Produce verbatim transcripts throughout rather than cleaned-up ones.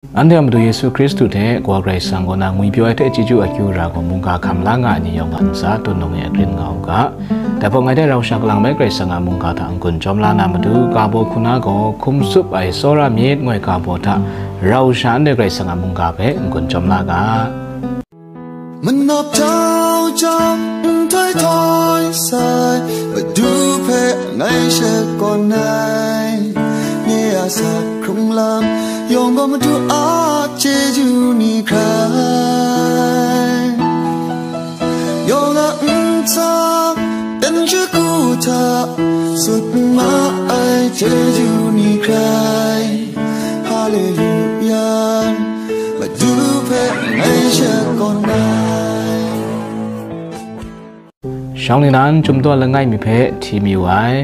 Anhte a Madu Yesu Hkristu hte Kawa Karai Kasang kaw na ngwipyaw ai hte chyeju akyu ra gaw mungga hkam la nga ai ni yawng a ntsa tut nang e akrin nga u ga. Dai hpawng ngai hte rau sha kalang bai Karai Kasang a mungga hta n-gun chyawm la na matu, ga baw hku na gaw hkum tsup ai tsawra myit ngoi ga baw hta rau sha anhte Karai Kasang a mungga hpe n-gun chyawm la ga. Manap tau jang nhtoi htoi sai, Madu hpe ngai shakawn ai. Nye a sa hkrung lam yawng gaw Madu a chyeju ni hkrai. Yawng a ntsa dan shagu hta sut ma ai chyeju ni hkrai. Haleluya, Madu hpe ngai shakawn ai. Shawng nnan chyum daw langai mi hpe hti mayu ai.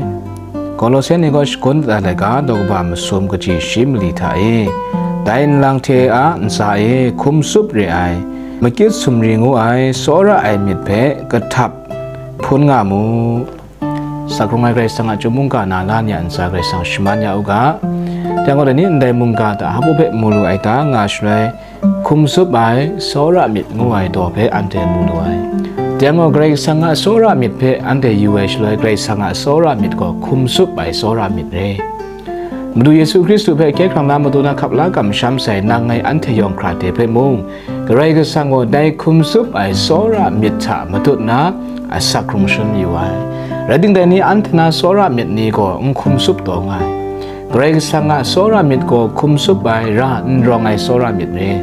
Kolose ni gaw shagun dat ai laika daw kaba masum kaji shi mali hta e, dai nlang hte a ntsa e hkum tsup re ai, makit sumri ngu ai tsawra ai myit hpe kahtap hpun nga mu. Sak hkrung ai Karai Kasang a chyum mungga na la ni a ntsa Karai Kasang shaman ya u ga. Dai gaw, dai ni ndai mungga hta hpaw hpe mu lu ai ta nga shaloi, hkum tsup ai, tsawra myit ngu ai daw hpe anhte mu lu ai. Dai gaw, Karai Kasang a tsawra myit hpe anhte yu ai shaloi, Karai Kasang a tsawra myit gaw hkum tsup ai tsawra myit re. Madu Yesu Hkristu hpe hkye hkrang na matu na hkap la kamsham sai nang ngai anhte yawng hkra de hpe mung, Karai Kasang gaw dai hkum tsup ai tsawra myit hta matut na asak hkrung shangun yu ai. Rai timung, dai ni anhte na tsawra myit ni gaw n hkum tsup taw nga ai. Karai Kasang a tsawra myit gaw hkum tsup ai, ra n rawng ai tsawra myit re.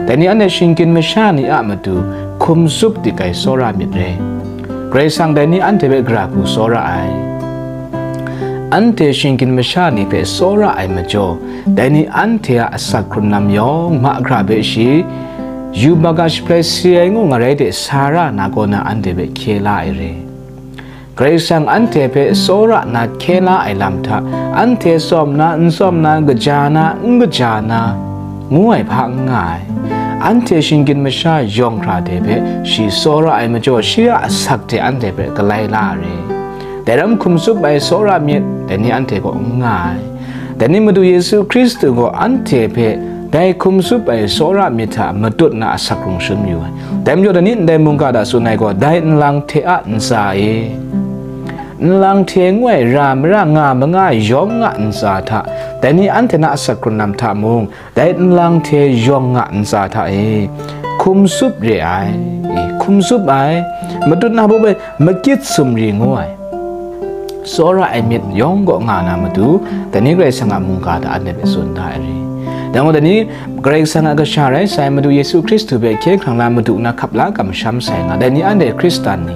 Dai ni anhte shinggyim masha ni a matu hkum tsup dik ai tsawra myit re. Karai Kasang dai ni anhte hpe gara hku tsawra ai. Anhte shinggyim masha ni hpe tsawra ai majaw, dai ni anhte a asak hkrun lam yawng mahkra hpe shi, yubak a shabrai si ai ngu ngarai de sa ra na kaw na anhte hpe hkye la ai re. Karai Kasang anhte hpe tsawra na hkye la ai lam hta, anhte tsawm na, n tsawm na, kaja na, n kaja na, ngu ai hpa n nga ai. Anhte shinggyim masha yawng hkra de hpe shi tsawra ai majaw, shi a asak hte anhte hpe galai la ai re. Dai ram hkum tsup ai tsawra myit, dai ni anhte kaw n nga ai. Dai ni Madu Yesu Hkristu gaw anhte hpe dai hkum tsup ai tsawra myit hta matut na asak hkrung shangun yu ai. Dai majaw, dai ni ndai mungga hta tsun ai gaw, dai nlang hte a ntsa e, nlang hte ngu ai ra mara nga manga yawng a ntsa hta, dai ni anhte na asak hkrun lam hta mung, dai nlang hte yawng a ntsa hta e hkum tsup re ai, e, hkum tsup ai, matut na hpaw hpe makit sumri ngu ai, tsawra ai myit yawng kaw nga na matu, dai ni Karai Kasang a mungga hta anhte hpe tsun da ai re. Dai gaw, dai ni Karai Kasang a kasha rai sai Madu Yesu Hkristu hpe hkye hkrang la matu na hkap la kamsham sai nga, dai ni anhte Hkristan ni,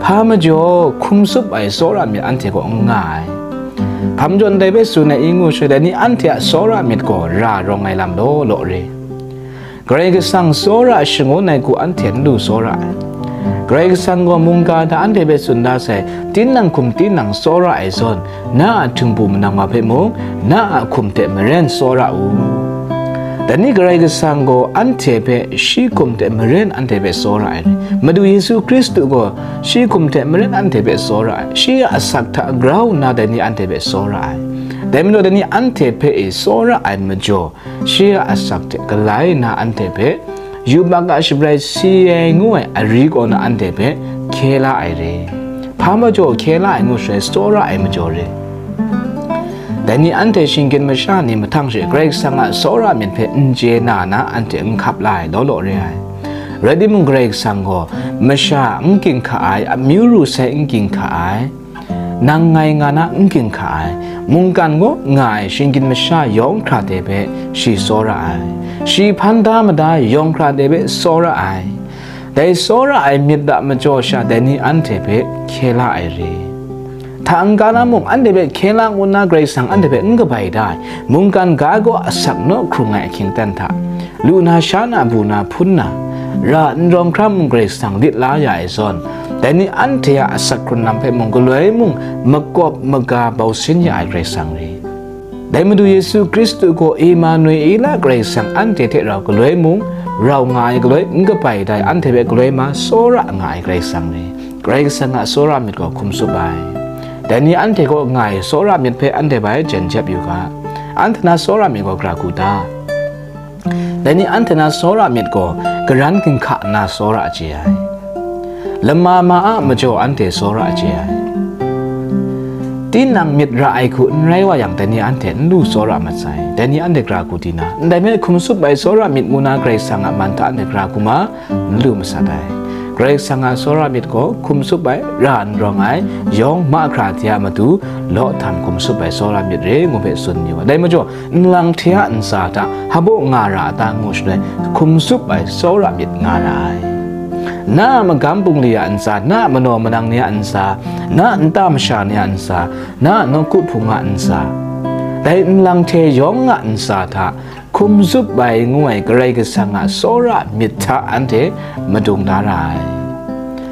hpa majaw hkum tsup ai tsawra myit anhte kaw n nga ai. Hpa majaw ndai hpe tsun ai i ngu shaloi, dai ni anhte a tsawra myit gaw ra rawng ai lam law law re. Karai Kasang tsawra shangun ai hku anhte n lu tsawra ai. Karai Kasang gaw mungga hta anhte hpe tsun da sai, tinang hkum tinang tsawra ai zawn, na a htingbu manang wa hpe mung, na a hkum hte maren tsawra u. Dai ni Karai Kasang gaw anhte hpe shi hkum hte maren anhte hpe tsawra ai. Madu Yesu Hkristu gaw shi hkum hte maren anhte hpe tsawra ai. Shi a asak hta grau nna dai ni anhte hpe tsawra ai. Dai majaw, dai ni anhte hpe e tsawra ai majaw, shi a asak hte galai nna anhte hpe yubak a shabrai si ai ngu ai ari kaw na anhte hpe hkye la ai re. Hpa majaw hkye la ai ngu shaloi, tsawra ai majaw re. Dai ni anhte shinggyim masha ni mahtang she Karai Kasang a tsawra myit hpe n chye na na anhte n hkap la ai law law re ai. Rai timung, Karai Kasang gaw masha n ginhka ai, amyu ru sai n ginhka ai, nang ngai nga na n ginhka ai, mungkan kaw nga ai shinggyim masha yawng hkra de hpe shi tsawra ai, shi hpan da mada yawng hkra de hpe tsawra ai. Dai tsawra ai myit a majaw sha dai ni anhte hpe hkye la ai re. Hta n-ga na mung, anhte hpe hkye la ngu nna Karai Kasang anhte hpe n kabai da ai, mungkan ga kaw asak naw hkrung ai ahkying aten hta, lu na, sha na, bu na, hpun na, ra n rawng hkra mung Karai Kasang lit la ya ai zawn, dai ni anhte a asak hkrun lam hpe mung galoi mung makawp maga bau sin ya ai Karai Kasang re. Dai Madu Yesu Hkristu gaw Emanuela Karai Kasang anhte hte rau galoi mung, rau nga ai galoi n kabai dai, anhte hpe galoi ma tsawra nga ai Karai Kasang re. Karai Kasang a tsawra myit gaw hkum tsup ai. Dai ni anhte kaw nga ai tsawra myit hpe anhte bai jen jep yu ga. Anhte na tsawra myit gaw gara hku ta? Dai ni anhte na tsawra myit gaw, karan ginhka nna tsawra chye ai. Lama ma a majaw anhte tsawra chye ai. Tinang myit ra ai hku n rai wa yang, dai ni anhte n lu tsawra mat sai. Dai ni anhte gara hku di na, ndai hpe hkum tsup ai tsawra myit ngu na Karai Kasang a man hta anhte gara hku ma, n lu masat ai. Karai Kasang a tsawra myit gaw hkum tsup ai, ra n rawng ai, yawng mahkra hte a matu law htam hkum tsup ai tsawra myit re ngu hpe tsun yu ai. Dai majaw, nlang hte a ntsa hta hpabaw nga ra a ta ngu shaloi, hkum tsup ai tsawra myit nga ra ai. Na a magam bungli a ntsa, na a manaw manang ni a ntsa, na a nta masha ni a ntsa, na a nawku hpung a ntsa, dai nlang hte yawng a ntsa hta hkum tsup ai ngu ai Karai Kasang a tsawra myit hta anhte madung da ra ai.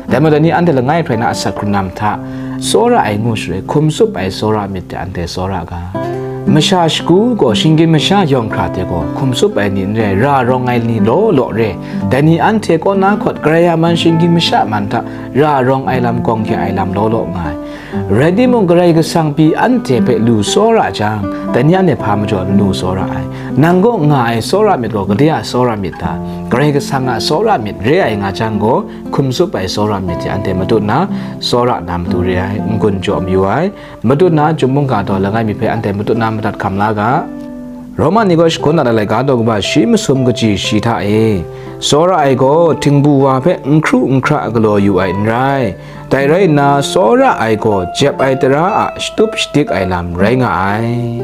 Dai majaw, dai ni anhte langai hprai na asak hkrun lam hta tsawra ai ngu shaloi, hkum tsup ai tsawra myit hte anhte tsawra ga. Masha shagu gaw, shinggyim masha yawng hkra hte gaw hkum tsup ai ni n re ai, ra rawng ai ni law law re. Dai ni anhte kaw na hkawt, Karai a man, shinggyim masha man hta ra rawng ai lam, gawng hkye ai lam law law nga ai. Rai timung, Karai Kasang pyi anhte hpe lu tsawra jang, dai ni anhte hpa majaw n lu tsawra ai. Nang kaw nga ai tsawra myit gaw, gade a tsawra myit ta? Karai Kasang a tsawra myit re ai nga jang gaw, hkum tsup ai tsawra myit hte anhte matut nna, tsawra na matu re ai, n-gun jaw mayu ai. Matut nna, Chyum mungga daw langai mi hpe anhte matut nna madat hkam la ga. Roma ni gaw shakawn dat ai laika daw kaba shi masum kaji shi hta e, tsawra ai gaw htingbu wa hpe n hkru n hkra galaw yu ai n rai. Dai rai nna, tsawra ai gaw jep ai tara a shatup shadik ai lam rai nga ai.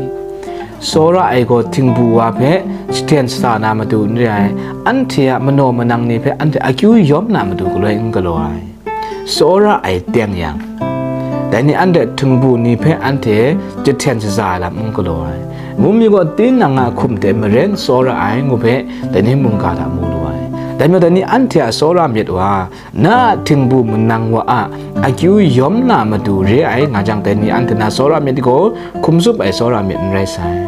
Tsawra ai gaw htingbu wa hpe jahten shada na matu n re ai, anhte a manaw manang ni hpe anhte akyu yawm na matu galoi n galaw ai. Tsawra ai teng yang, dai ni anhte htingbu ni hpe anhte jahten shaza ai lam n galaw ai. Ngu mi gaw, tinang a hkum hte maren tsawra ai ngu hpe, dai ni mungga hta mu lu ai. Dai majaw, dai ni anhte a tsawra myit wa, na a htingbu manang wa a akyu yawm na matu re ai nga jang, dai ni anhte na tsawra myit gaw, hkum tsup ai tsawra myit n rai sai.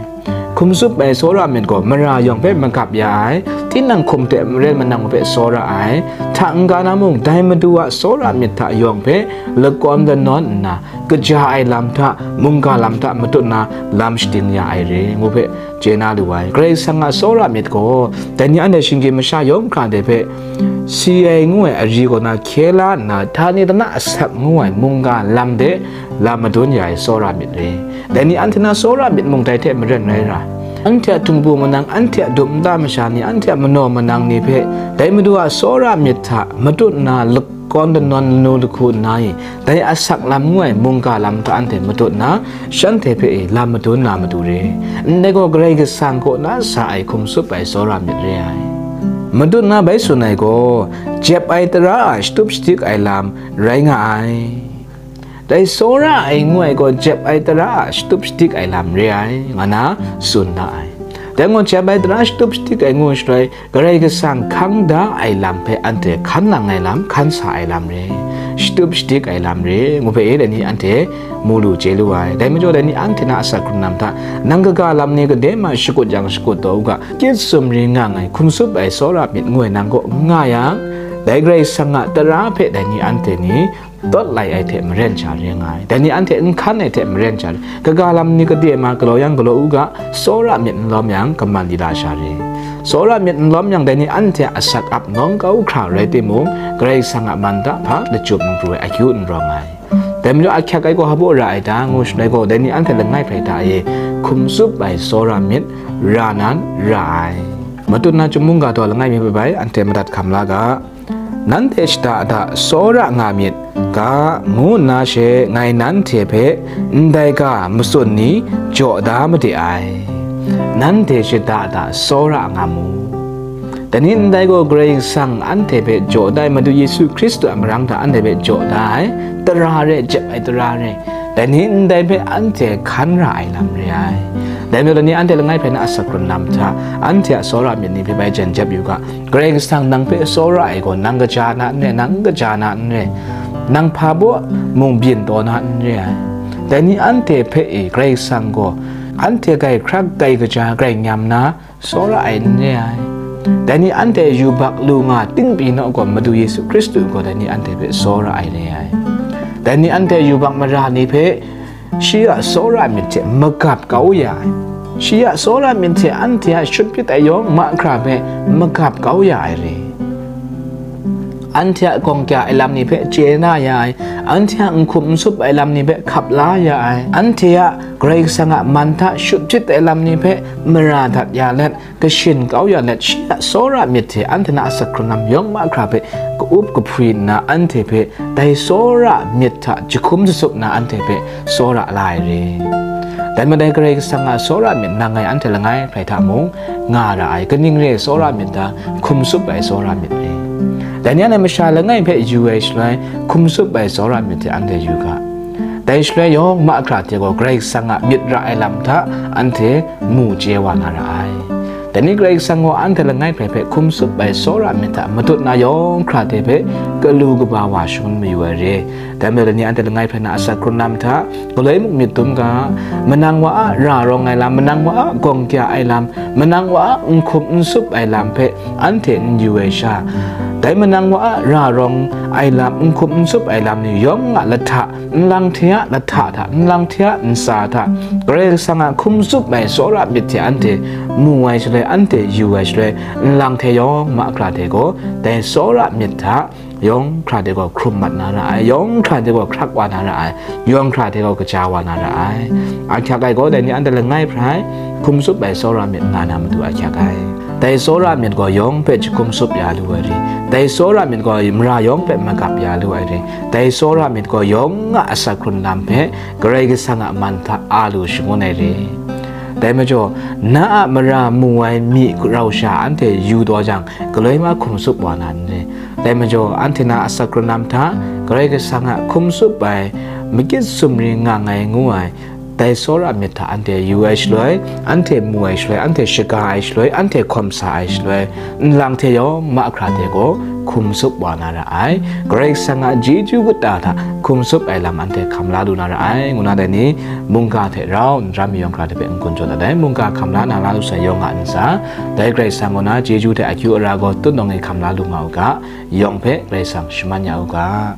Hkum tsup ai tsawra myit gaw, mara yawng hpe magap ya ai, tinang hkum hte maren manang hpe tsawra ai, hta n-ga na mung, dai Madu a tsawra myit hta yawng hpe lakawn lanawn nna, kaja ai lam hta, mungga lam hta matut nna, lam shading ya ai re, ngu hpe chye na lu ai. Karai Kasang a tsawra myit gaw, dai ni anhte shinggyim masha yawng hkra de hpe si ai ngu ai ari kaw na hkye la nna, htani tana asak ngu ai mungga lam de lam madun ya ai tsawra myit re. Dai ni anhte na tsawra myit mung dai hte maren rai ra. Anhte a htingbu manang, anhte a dum nta masha ni, anhte a manaw manang ni hpe dai Madu a tsawra myit hta matut nna lakawn lanawn lanu lahku nna i, dai asak lam ngu ai mungga lam hta anhte matut nna, shanhte hpe e lam madun na matu re. Ndai gaw Karai Kasang kaw na sa ai hkum tsup ai tsawra myit re ai. Matut nna bai tsun ai gaw, jep ai tara a shatup shadik ai lam rai nga ai. Dai tsawra ai ngu ai gaw, jep ai tara a shatup shadik ai lam re ai, nga na tsun da ai. Dai gaw, jep ai tara shatup shadik ai ngu shaloi, Karai Kasang hkang da ai lam hpe anhte hkan nang ai lam, hkan sa ai lam re, shatup shadik ai lam re, ngu hpe e dai ni anhte mu lu chye lu ai. Dai majaw, dai ni anhte na asak hkrung lam hta, nang kaga lam ni gade ma shakut yang shakut taw u ga, kyit sumri nga ai, hkum tsup ai tsawra myit ngu ai nang kaw n nga yang, dai Karai Kasang a tara hpe dai ni anhte ni tawt lai ai hte maren sha re nga ai. Dai ni anhte n hkan ai hte maren sha re, kaga lam ni gade ma galaw yang galaw u ga, tsawra myit n lawm yang kaman di la sha re. Tsawra myit n lawm yang, dai ni anhte a asak ap nawng kau hkra rai timung, Karai Kasang a man hta hpa lachyum n pru ai, akyu n rawng ai. Dai majaw, ahkyak ai gaw hpabaw ra ai ta, ngu shaloi gaw, dai ni anhte langai hprai hta e hkum tsup ai tsawra myit ra nan ra ai. Matut nna Chyum mungga daw langai mi hpe bai anhte madat hkam la ga. Nanhte shada da tsawra nga myit ga, ngu nna she ngai nanhte hpe ndai ga matsun ni jaw da made ai. Nanhte shada da tsawra nga mu. Dai ni ndai gaw, Karai Kasang anhte hpe jaw da ai Madu Yesu Hkristu a marang hta anhte hpe jaw da ai tara re, jep ai tara re. Dai ni ndai hpe anhte hkan ra ai lam re ai. Dai majaw, dai ni anhte langai hpe na asak hkrun lam hta, anhte a tsawra myit ni hpe bai jan jep yu ga. Karai Kasang nang hpe tsawra ai gaw, nang kaja na n re, nang n kaja na n re, nang hpa baw mung byin taw na n re ai. Dai ni anhte hpe e Karai Kasang gaw, anhte grai hkrak, grai kaja, grai nyam na tsawra ai n re ai. Dai ni anhte yubak lu nga ting pyi naw gaw, Madu Yesu Hkristu gaw dai ni anhte hpe tsawra ai re ai. Dai ni anhte yubak mara ni hpe shi a tsawra myit hte magap kau ya ai. Shi a tsawra myit hte anhte a shut myit ai yawng mahkra hpe magap kau ya ai re. Anhte a gawng kya ai lam ni hpe chye na ya ai, anhte a n hkum n sup ai lam ni hpe hkap la ya ai, anhte a Karai Kasang a man hta shut myit ai lam ni hpe mara dat ya let, kashin kau ya let, shi a tsawra myit hte anhte na a sak hkrun lam yawng mahkra hpe ka-up kahpwi nna, anhte hpe dai tsawra myit hta jahkum jasup nna, anhte hpe tsawra la ai re. Dai majaw, Karai Kasang a tsawra myit nang ngai anhte langai hprai hta mung nga ra ai. Kaning re tsawra myit ta? Hkum sup ai tsawra myit re. Dai ni anhte masha langai hpe yu ai shaloi, hkum sup ai tsawra myit hte anhte yu ga. Dai shaloi yawng mahkra hte gaw Karai Kasang a myit ra ai lam hta anhte mu chye wa na ra ai. Dai ni Karai Kasang gaw anhte langai hprai hpe hkum sup ai tsawra myit hta matut na yawng hkra hte hpe galu kaba wa shangun mayu ai re. Dai majaw, dai ni anhte langai hprai na a sak hkrun lam hta galoi muk myit dum ga, manang wa a ra rawng ai lam, manang wa a gawng kya ai lam, manang wa a n hkum n sup ai lam hpe anhte n yu ai sha, dai manang wa a ra rawng ai lam, n hkum n sup ai lam ni yawng a lahta, nlang hte a lahta hta, nlang hte a ntsa hta, Karai Kasang a hkum sup ai tsawra myit hte anhte mu ai shaloi, anhte yu ai shaloi, nlang hte yawng mahkra hte gaw dai tsawra myit hta yawng hkra hte gaw hkrum mat na ra ai, yawng hkra hte gaw hkrak wa na ra ai, yawng hkra hte gaw kaja wa na ra ai. Ahkyak ai gaw, dai ni anhte langai hprai hkum sup ai tsawra myit nga na matu ahkyak ai. Dai tsawra myit gaw yawng hpe jahkum sup ya lu ai re. Dai tsawra myit gaw mara yawng hpe magap ya lu ai re. Dai tsawra myit gaw yawng a asak hkrun lam hpe Karai Kasang a man hta a lu shangun ai re. Dai majaw, na a mara mu ai myi rau sha anhte yu taw jang, galoi ma hkum sup wa na n re. Dai majaw, anhte na asak hkrun lam hta Karai Kasang a hkum sup ai, magit sumri nga ai ngu ai, dai tsawra myit hta anhte yu ai shaloi, anhte mu ai shaloi, anhte shaga ai shaloi, anhte hkawm sa ai shaloi, nlang hte yawng mahkra hte gaw hkum sup wa na ra ai. Karai Kasang a chyeju kata hta hkum sup ai lam anhte hkam la lu na ra ai, ngu na dai ni mungga hte rau n ram mi yawng hkra hte hpe n-gun jaw dat ai. Mungga hkam la na la lu sai yawng a ntsa, dai Karai Kasang kaw na chyeju hte akyu ara gaw tutnawng e hkam la lu nga u ga, yawng hpe Karai Kasang shaman ya u ga.